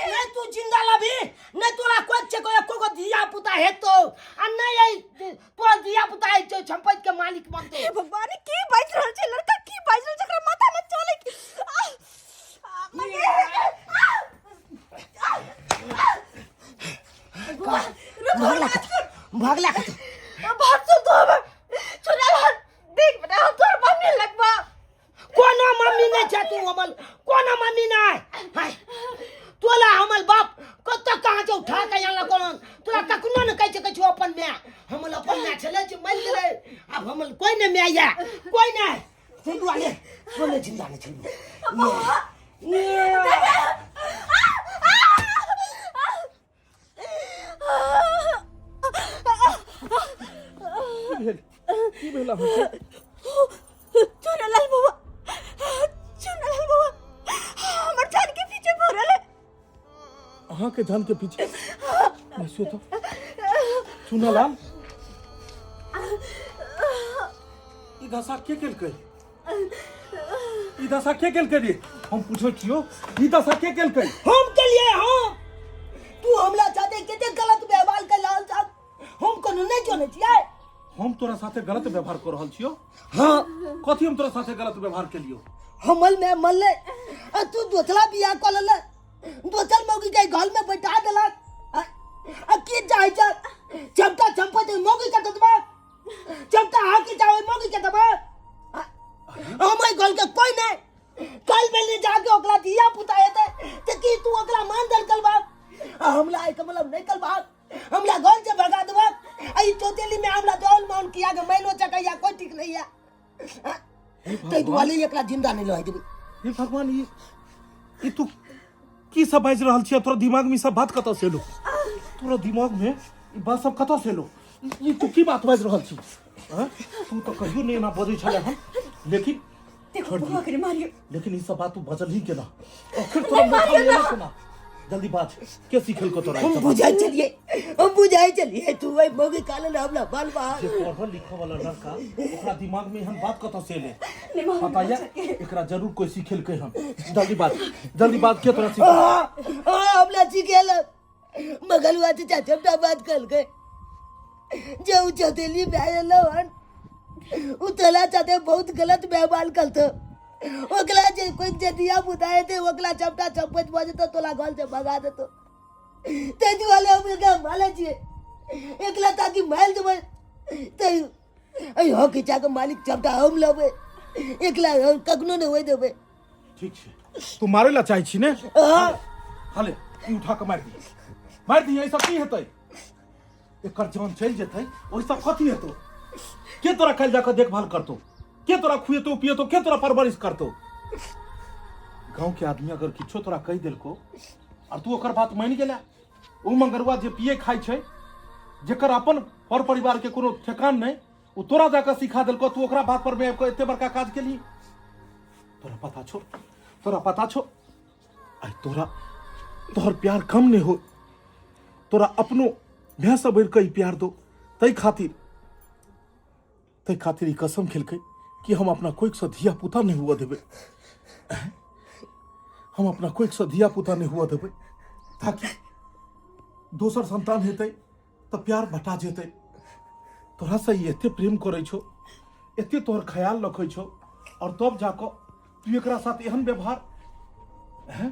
नहीं तू जिंदा लभी नहीं, तोरा कोई छे कोई एको गो धिया पुता हेतो आ नहीं आई तोरा धिया पुता है छे संपत्ति के मालिक बनतो। हे भगवान, की बाजि रहल छै लड़का, की बाजि रहल छै? एकरा माथा में चले की भगला कत, भगला कत। बात सुन तो हमर चुनालाल, देख बेटा, हम तोहर मम्मी लगबा। कोनो मम्मी नहीं छे तू हमर, कोनो मम्मी नहीं। हाय, तोला हमर बाप कत कहाँ से उठा के आनला कोनो, तोरा कखनो ने कहै छै कहै छौ अपन माय, हमर अपन माय छलै जे मरि गेलै, आब हमर कोई नहीं माय या कोई नहीं, ताहि दुआरे बोले जिंदा नहीं छलै। की भेल, की भेल अहाँके? चुनालाल बाबा, चुनालाल बाबा हमर जान के पीछे पड़ल है। अहाँके जान के पीछे? नहीं तो चुनालाल, ई दशा के केलकै? ई दशा के केलकै रे? हम पूछै छियौ, ई दशा के केलकै? हम के लिए हम तू हमला चाहते कते गलत व्यवहार कर रहल छ, हम कोनो नहीं जानै छियै। हम तोरा साथे गलत व्यवहार कर रहल छियौ? हाँ। कथी हम तोरा साथे गलत व्यवहार केलियौ? हमल में मरले आ तू दोसरा बियाह कर लेले, दोसर मौगी के घर में बैठा देलक आ आ की चाहे छ? चमटा चंपत मौगी के दबा, चमटा हाथ के चाहे मौगी के दबा, हम घर के कोई नहीं। कल में जाके ओकरा धिया पुता हेतै तऽ की तू ओकरा मान दल कल बाप आ हमला एहिके मतलब नहि कल बाप, हमला घर से भगा देबक। आ ई चौतेली में हमला जौन मान किया के मैलो चकैया कोई ठीक नहीं है, ताहि दुआरे एकरा जिंदा नहि रहै देबै। हे भगवान, ई ई तू की सब बाजि रहल छियै? तोरा दिमाग में ई सब बात कतऽ से एलो? तोरा दिमाग में ई बात सब कतऽ से एलो? ई तू की बात बाजि रहल छी? आँय? तू तऽ कहियो नहि एना बजै छले हन, लेकिन देखो बौआ के मारियो। लेकिन ई सब बात तू बजल ही केना? आखिर तोरा माथा में एना केना? जल्दी बाज, के सिखेलको तोरा ई हम सब बात? बुझाइ छलियै, हम बुझाइ छलियै तू ओहि मौगी काले हमरा बाल बहार। जे पढ़ल लिखल वाला लड़का, ओकरा दिमाग में एहन बात कतऽ से एलै? पता ये एकरा जरूर कोई सिखेलकै हन। जल्दी बाज, जल्दी बाज, के तोरा सिखेलकै? हाँ, हमरा सिखेलक मगलुआ चाचा, सबटा बात कहलकै जे उ चौतेली भए गेलौ हन, उ तोरा साथे बहुत गलत व्यवहार करतौ, ओकरा जे कोई जे धिया पुता हेतै ओकरा सबटा चंपैत भऽ जेतौ, तोरा घर से भगा देतौ, ताहि दुआरे हम एकरा मारै छियै एकरा ताकि मारि देबै तऽ एहि हक इच्छाके मालिक सबटा हम लेबै, एकला हम कखनो नहि होइ देबै। ठीक छै, तू मारै ला चाहै छी ने? हाँ। हले ई उठा के मारि दिहे, मारि दिहे। एहिसँ की हेतै? एकर जान चलि जेतै, ओहिसँ कथी हेतौ? के तोरा काल्हि जाकऽ देखभाल करतौ, के तोरा खुएतो पिएतो, के तोरा परवरिश करतौ? गांव के आदमी अगर किछो तोरा कहि देलको और तू ओकर बात मानि गेला, ओ मंगरुआ जे पिए खाइ छै, जेकर अपन पर परिवार के कोनो ठेकान नहि, ओ तोरा जाकऽ सिखा देलको, तू ओकरा बात पर में आबि कऽ एते बड़का काज केलही। तोरा पता छौ, तोरा पता छौ, आइ तोरा तोहर प्यार कम नहि हो, तोरा अपनो मायसँ बढ़ि कऽ ई प्यार दो, ताहि खातिर, ताहि खातिर ई कसम खेलकै कि हम अपना कोइसँ धिया पुता नहि हुअ देबै, हम अपना कोइसँ धिया पुता नहि हुअ देबै, ताकि दोसर संतान हेतै तऽ प्यार बटा जेतै। तोरासँ ई एते प्रेम करै छौ, एते तोहर ख्याल रखै छौ, और तब जाकऽ तू एकरा साथ एहन व्यवहार हैं?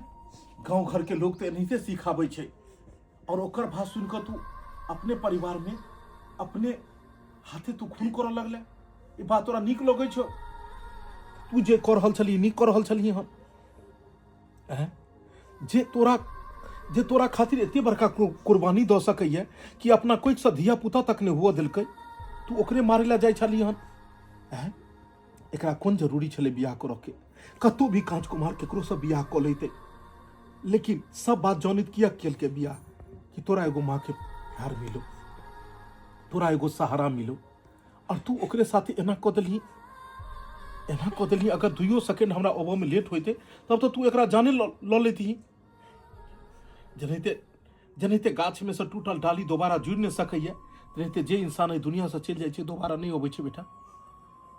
गाँव घर के लोग तऽ एनाहिते सिखाबै छै, और ओकर बात सुनि कऽ तू अपने परिवार में अपने हाथे तू खून करऽ लगले। ई बात तोरा नीक लगै छौ? तू जे कऽ रहल छलही नीक कऽ रहल छलही हन? हैं? जे तोरा खातिर एते बड़का कुर्बानी दऽ सकैए कि अपना कोइसँ धिया पुता तक नहि हुअ देलकै, तू ओकरे मारै लए जाइ छलही हन? हैं? एकरा कोन जरूरी छलै बियाह करऽ के? कतहु भी काँच कुमार केकरोसँ बियाह कऽ लैतै, लेकिन सब बात जनैत किया केलकै बियाह? कि तोरा एगो माँके प्यार मिलो, तोरा एगो सहारा मिलो, और तू ओकरे साथे एना कऽ देलही, एना कऽ देलही। अगर दुइयो सेकेंड हमरा अबऽमे लेट होइतै तब तऽ तू एकरा जाने लऽ लैतही। जेनाहिते जेनाहिते गाछमे सँ टूटल डाली दोबारा जुड़ि नहि सकैए, तेनाहिते जे इंसान एहि दुनियासँ चलि जाइ छै दोबारा नहि अबै छै। बेटा,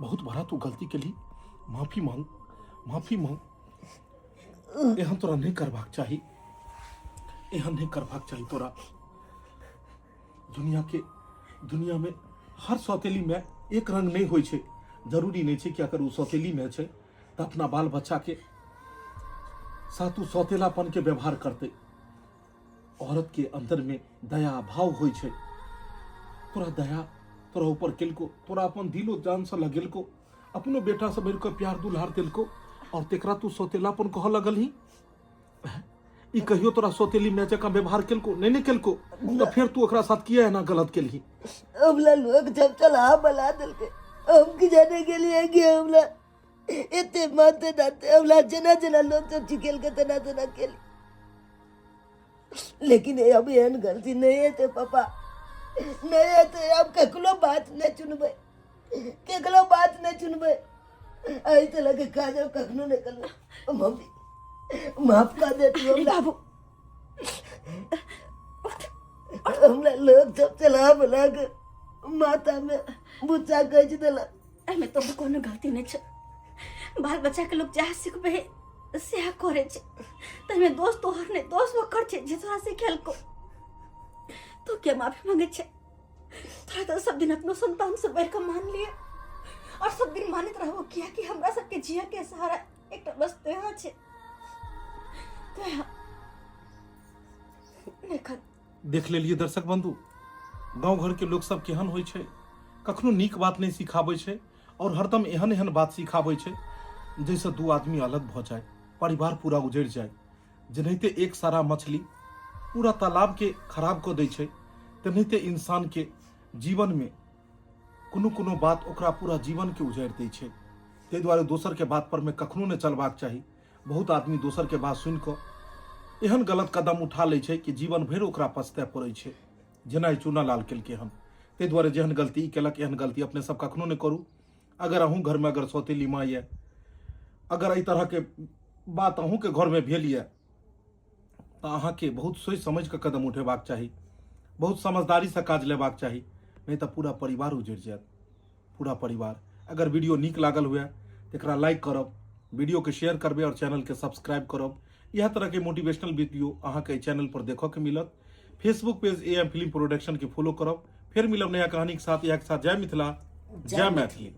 बहुत बड़ा तू गलती केलही, माफी मांग, माफी मांग। एहन तोरा नहि करबाक चाही, एहन नहि करबाक चाही तोरा। दुनिया के दुनिया में हर सौतेली में एक रंग नहीं होइ छै। जरूरी नहीं छै कि अगर ओ सौतेली में छै तऽ अपना बाल बच्चा के साथ ओ सौतेलापन के व्यवहार करतै। औरत के अंदर में दया भाव होइ छै। तोरा दया तोरा ऊपर केलको, तोरा अपन दिलो जान से लगेलको, अपनो बेटा से बढ़ि कऽ प्यार दुल्हार देलको, और तेकरा तू सौतेलापन कहऽ लगलही? ई कहियो तोरा सौतेली माय जकाँ व्यवहार केलको? नहीं नहीं केलको, तऽ फेर तू ओकरा साथ किया एना गलत केलही? हमला लोग जब चला बला देलके, हम की जाने के लिए कि हमला एते मानते दाते, हमला जना जना लोग सब चिकेल के तना तना केली, लेकिन ये अब एहन गलती नहीं है ते पापा, नहीं है ते। अब ककरो बात नहीं चुनबे, ककरो बात नहीं चुनबे, एहि तरह के काज अब कखनो नहीं करबे। मम्मी माफ कर दे तू हमरा। बाबू, हमरा लोग सब चला बला के माथा में बुच्चा कच देलक। एहिमे तोहर कोनो गलती नहि छै। बाल बच्चा के लोग जएह सिखबै है सएह करै छै, ताहिमे दोष तोहर नहि, दोष ओकर छै जे तोरा सिखेलको। तू के माफी मांगै छै? तोरा तऽ सब दिन अपनो संतान से बढ़ि कऽ मान लिए और सब दिन मानैत रहबो, कियाकि हमरा सबके जिया के सहारा एकटा बस तोहे छै, तोहे नहि खन। देख लेलिए दर्शक बंधु, गांव घर के लोग सब केहन होइ छै, कखनो नीक बात नहि सिखाबै छै और हरदम एहन एहन बात सिखाबै छै जाहिसँ दू आदमी अलग भऽ जाय, परिवार पूरा उजड़ि जाय। जेनाहिते एक सारा मछली पूरा तालाब के खराब कऽ दै छै, तेनाहिते इंसान के जीवन में कोनो कोनो बात ओकरा पूरा जीवन के उजाड़ि दै छै। ताहि दुआरे दोसर के बात पर में कखनो नहि चलबाक चाही। बहुत आदमी दोसर के बात सुनि कऽ एहन गलत कदम उठा लै छै कि जीवन भरि ओकरा पछताए पड़ै छै, जेना ई चूनालाल केलकै हन। ताहि दुआरे जेहन गलती ई केलक एहन गलती अपने सब कखनो नहि करू। अगर अहूँ घरमे अगर सौतेली माँ यऽ, अगर एहि तरहके बात अहूँके घरमे भेल यऽ, तऽ अहाँके बहुत सोचि समझि कऽ कदम उठेबाक चाही, बहुत समझदारीसँ काज लेबाक चाही, नहि तऽ पूरा परिवार उजड़ि जायत, पूरा परिवार। अगर वीडियो नीक लागल हुए तऽ एकरा लाइक करब, वीडियोके शेयर करबै आओर चैनलके सब्सक्राइब करब। इएह तरहके मोटिवेशनल वीडियो अहाँके एहि चैनल पर देखऽके मिलत। Facebook page A M film production के फॉलो करब। फेर मिलब नया कहानी के साथ। इएह के साथ जय मिथिला, जय मैथिली।